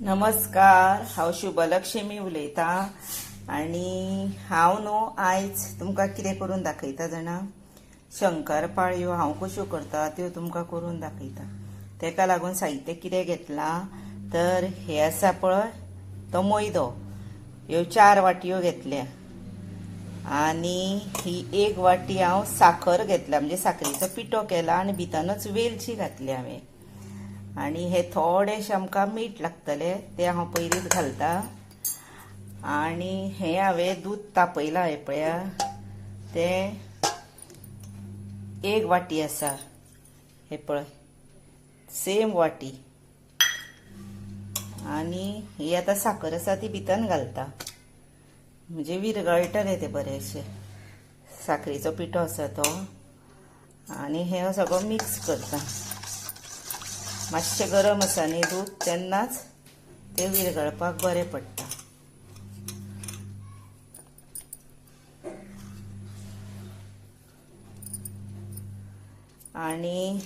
नमस्कार, हांव शुभलक्ष्मी उलयतां आनी हांव न्हू आयज तुमकां कितें करून दाखयता जाणा, शंकरपाळयो हांव कश्यो करता त्यो तुमकां करून दाखयता. तेका लागून साहित्य कितें घेतलां तर हे आसा पळय तो मैदो, ह्यो 4 वाटयो घेतल्या आनी ही 1 वाटी हांव साखर घेतल्या, म्हणजे साखरेचो पिठो केला आनी भितनच वेलची घातली हांवें. आनी हे थोडेशें आमकां मीठ लागतलें तें हांव पयलींच घालता. आनी हे हांवें दूद तापयलां हें पळया, तें 1 वाटी आसा, हे पळय सेम वाटी. आनी ही आतां साखर आसा ती भितन घालता, म्हणजे विरगळटलें तें बरेंशें, साखरेचो पिठो आसा तो. आनी हें सगळो मिक्स करता, मातशें गरम आसा न्ही दूद, तेन्नाच तें विरगळपाक बरें पडटा. आनी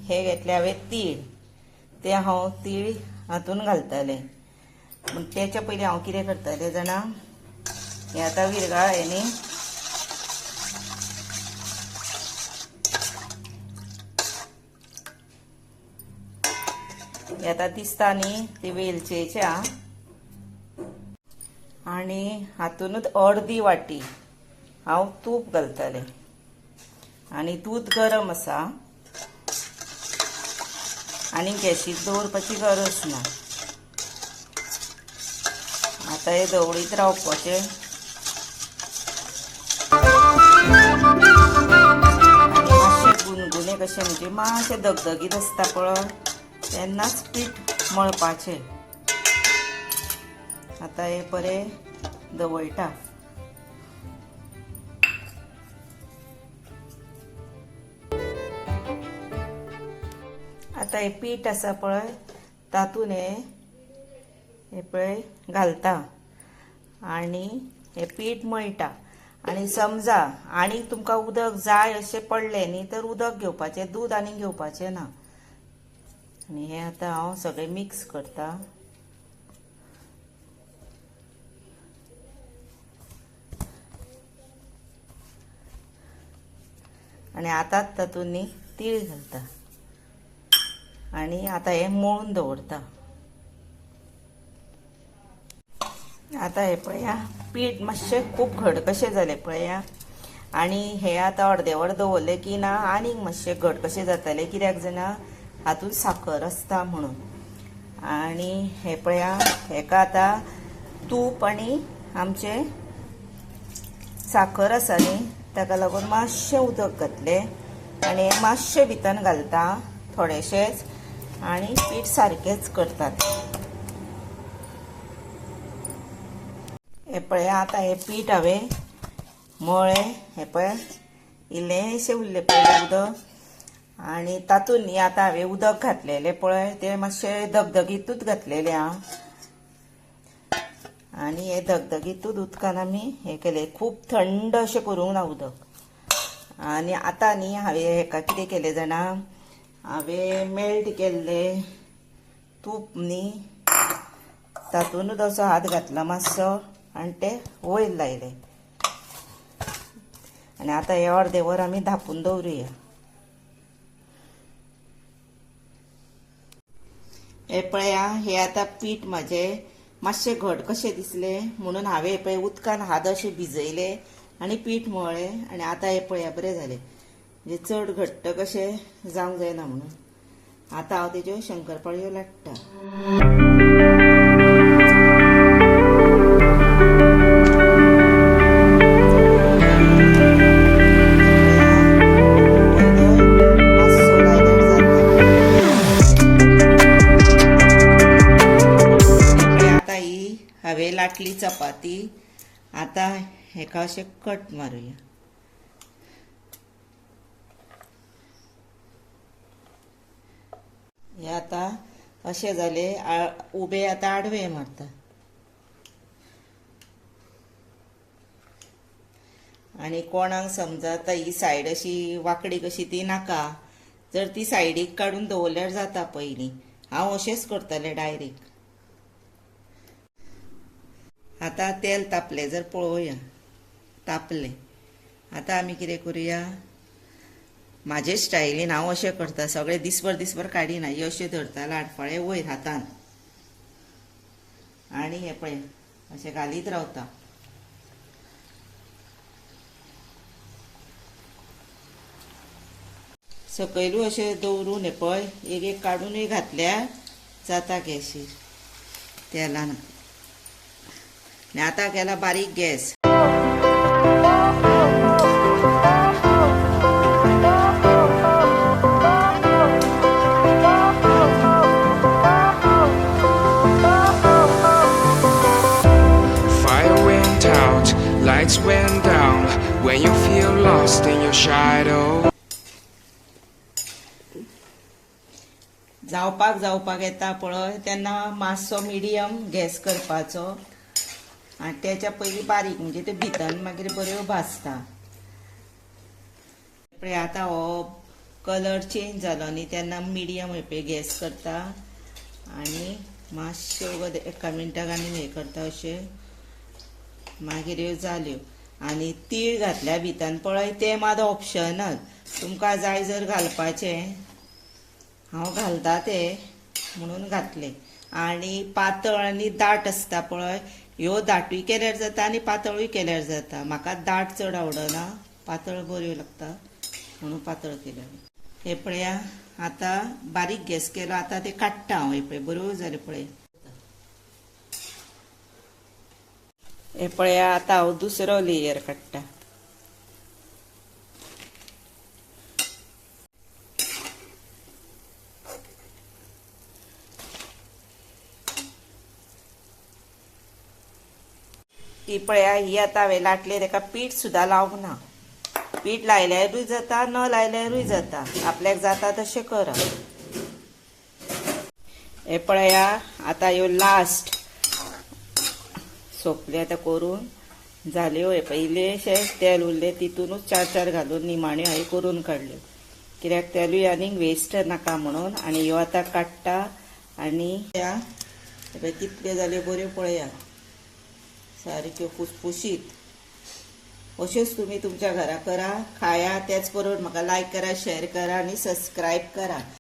हे घेतले हांवें तीळ, ते हांव तीळ हातून घालतलें. पूण तेच्या पयलीं हांव कितें करतलें जाणा, हें आतां विरगळ्ळें न्ही, हें आतां दिसता न्ही ती वेलचेच्या. आनी हातूनच अर्दी वाटी हांव तूप घालतलें. आनी दूद गरम आसा आनी गॅशीर दवरपाची गरज ना. आतां हें दवळीत रावपाचें. आनी मातशें गुणगुणे कशें, म्हणजे मातशें दगदगीत आसता पळय, तेन्नाच पीठ मळपाचें. आतां हें बरें दवळटा. आतां हें पीठ आसा पळय तातूंत हें पळय घालता आनी हें पीठ मळटा. आनी समजा आनी तुमकां उदक जाय अशें पडलें न्ही तर उदक घेवपाचें, दूद आनी घेवपाचें ना. आनी हें आतां हांव सगळें मिक्स करता. आनी आतांच तातूंत न्ही तीळ घालता आनी आतां हें मळून दवरता. आतां हें पळया पीठ मातशें खूब घट कशें जालें पळया. आनी हें आतां अर्दें वर दवरलें की ना आनीक मातशें घट कशें जातलें, कित्याक जाणा हातूंत साखर आसता म्हणून. आनी हें पळया हेका आतां तूप आनी आमचें साखर आसा न्ही ताका लागून मातशें उदक घातलें आनी मातशें भितर घालता थोडेशेंच, आनी पीठ सारकेंच करतात. हें पळया आतां हें पीठ हांवें मळ्ळें, हें पळय इल्लेंशें उरलें पळय उदक. आनी तातूंत न्ही आतां हांवें उदक घातलेलें पळय तें मातशें धगधगीतूच घातलेलें आं. आनी हें धगधगीतूच उदकान आमी हें केलें, खूब थंड अशें करूंक ना उदक. आनी आतां न्ही हांवें हेका कितें केलें जाणा, हांवें मेल्ट केल्लें तूप न्ही तातूंतच असो हात घातला मातसो आनी तें वयर लायलें. आनी आतां हें अर्दें वर आमी धांपून दवरुया. हें पळया हें आतां पीठ म्हाजें मातशें घट कशें दिसलें म्हणून हांवें हें पळय उदकान हात अशें भिजयले आनी पीठ मळ्ळें. आनी आतां हें पळया बरें जालें, म्हणजे चड घट्ट कशें जावंक जायना म्हणून. आतां हांव तेज्यो शंकरपाळयो लाट्टा. आतां ही हांवें लाटली चपाती, आतां हेका अशें कट मारुया. हे आतां अशें जालें, उबे आतां आडवे मारता. आनी कोणाक समजा आतां ही सायड अशी वांकडी कशी ती नाका, जर ती सायडीक काडून दवरल्यार जाता पयलीं. हांव अशेंच करतलें डायरेक्ट. आतां तेल तापलें जर पळोवया, तापलें. आतां आमी कितें करुया, म्हाजे स्टायलीन हांव अशें करता, सगळें दिसभर दिसभर काडिना, हे अशें धरता लाटफाळे वयर हातान आनी हे पळय अशें घालीत रावता. सकयलूय अशें दवरून हे पळय एक एक काडूनय घातल्यार जाता गॅशीर तेलान. आनी आतां केला बारीक gas. Fire went out, lights went down. When you feel lost in your shadow. जावपाक जावपाक येता पळय तेन्ना मातसो मिडियम गॅस करपाचो आनी तेच्या पयलीं बारीक, म्हणजे ते भितर मागीर बऱ्यो भाजता. पळय आतां हो कलर चेंज जालो न्ही तेन्ना मिडियम हे पळय गॅस करता आनी मातशें वगत एका मिनटाक आनी हें करता अशें. मागीर ह्यो जाल्यो. आनी तीळ घातल्या भितर पळय तें मात ऑप्शनल, तुमकां जाय जर घालपाचें, हांव घालता ते म्हणून घातले. आनी पातळ आनी दाट आसता पळय, ह्यो दाटूय केल्यार जाता आनी पातळूय केल्यार जाता. म्हाका दाट चड आवडना, पातळ बऱ्यो लागता म्हणून पातळ केल्यो. हे पळया आतां बारीक गॅस केलो, आतां ते काडटा हांव. हे पळय बऱ्यो जाल्यो पळय. हे पळया आतां हांव दुसरो लेयर काडटा. ती पळया ही आतां हांवें लाटली, ताका पीठ सुद्दां लावंक ना. पीठ लायल्यारूय जाता, न लायल्यारूय जाता, आपल्याक जाता तशें करा. हे पळया आतां ह्यो लास्ट सोंपले आतां करून जाल्यो. हे पळय इल्लेशें तेल उरलें तितूनच चार चार घालून निमाण्यो हांवें करून काडल्यो, कित्याक तेलूय आनीक वेस्ट नाका म्हणून. आनी ह्यो आतां काडटा आनी हे पळय कितल्यो जाल्यो बऱ्यो पळया, सारक्यो फुसफुशीत. अश्योच तुमी तुमच्या घरा करा, खाया. त्याच बरोबर म्हाका लायक करा, शेअर करा आनी सबस्क्रायब करा.